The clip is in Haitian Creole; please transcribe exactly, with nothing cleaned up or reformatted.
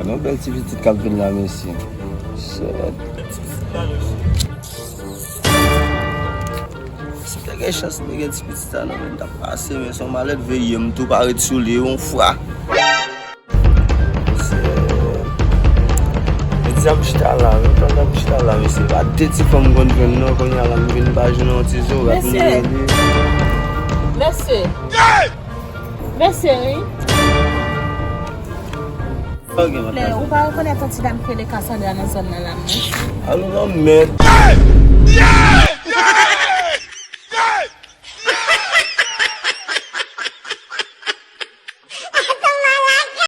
Yon bèl ti pitit k ap vin la, mesye. Shit. Si te gen chans, te gen ti pitit sa nan men, m t ap pase, men se yon malèt veye m tou pa ret sou li, yon fwa. Mesye, jodi a m chita la, men pandan m chita la, mesye, pa de ti fanm m konn jwenn non, kounye a la m vin pa jwenn yon ti zo, rap m Mesye. Mesye. Mesye, wi. Ou pa rekonèt yon ti dam ki rele Cassandra nan zòn nan la, non? Alo, non, mèd.